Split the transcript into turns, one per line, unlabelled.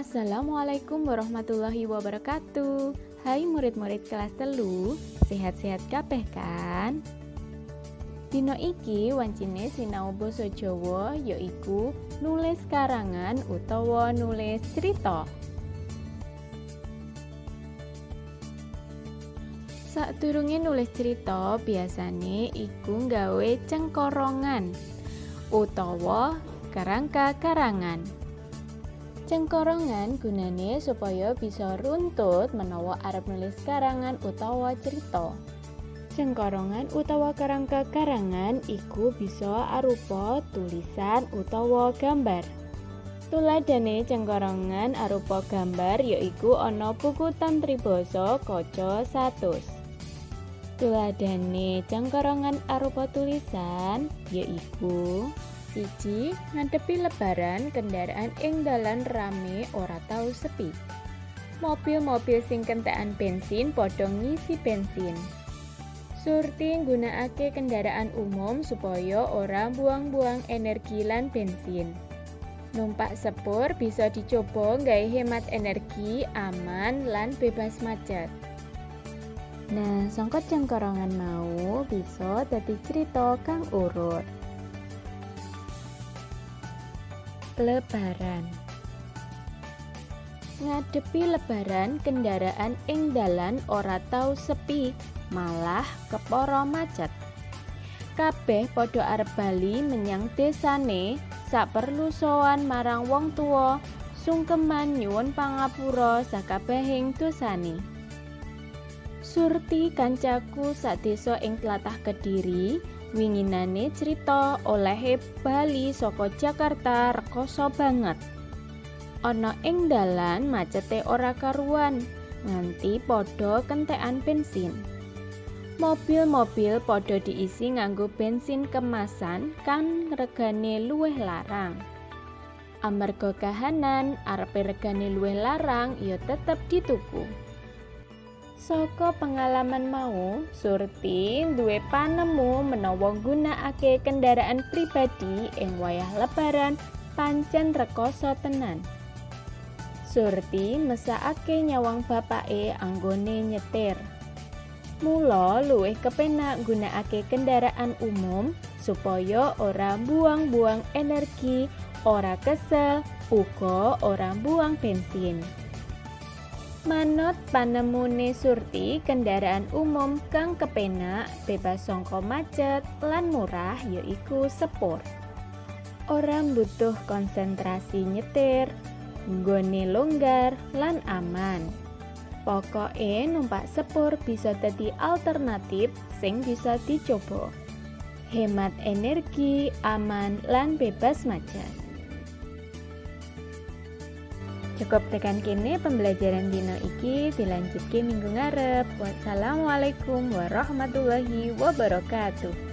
Assalamualaikum warahmatullahi wabarakatuh. Hai murid-murid kelas 3, sehat-sehat kabeh kan? Dina iki wancine sinau basa Jawa, yaiku nulis karangan utawa nulis cerita. Sadurunge nulis cerita, biasane iku nggawe cengkorongan utawa kerangka karangan. Cengkorongan gunane supaya bisa runtut menawa arep nulis karangan utawa cerita. Cengkorongan utawa kerangka karangan iku bisa arupa tulisan utawa gambar. Tuladhane cengkorongan arupa gambar yaiku ana buku Tantri Basa Kaca 100. Tuladhane cengkorongan arupa tulisan yaiku 1. Ngadepi lebaran kendaraan ing dalan rame ora tau sepi. Mobil-mobil sing kentekan bensin padha ngisi bensin. Surti nggunakake kendaraan umum supaya ora buang-buang energi lan bensin. Numpak sepur bisa dicoba nggawe hemat energi, aman lan bebas macet. Nah, sangka cengkorongan mau bisa dadi cerita kang urut. Lebaran. Ngadepi lebaran kendaraan ing dalan ora tau sepi, malah kepara macet. Kabeh padha arep bali menyang desane, saperlu sowan marang wong tuwa, sungkeman nyuwun pangapura sakabehing dosane. Surti kancaku sak desa ing tlatah Kediri winginane crita olehe bali saka Jakarta rekoso banget. Ana ing dalan macete ora karuan, nganti padha kentekan bensin. Mobil-mobil padha diisi nganggo bensin kemasan kan regane luwih larang. Amarga kahanan arepe regane luwih larang ya tetep dituku. Saka pengalaman mau, Surti duwe panemu menawa nggunakake kendaraan pribadi ing wayah lebaran pancen rekoso tenan. Surti mesakake nyawang bapake anggone nyetir. Mula luwih kepenak nggunakake kendaraan umum supaya ora buang-buang energi, ora kesel, uga ora buang bensin. Manut panemune Surti, kendaraan umum kang kepenak, bebas saka macet lan murah yaiku sepur. Ora mbutuh konsentrasi nyetir, nggone longgar lan aman. Pokoke numpak sepur bisa dadi alternatif sing bisa dicoba. Hemat energi, aman lan bebas macet. Cukup tekan kene pembelajaran dina iki, dilanjutke minggu ngarep. Wassalamualaikum warahmatullahi wabarakatuh.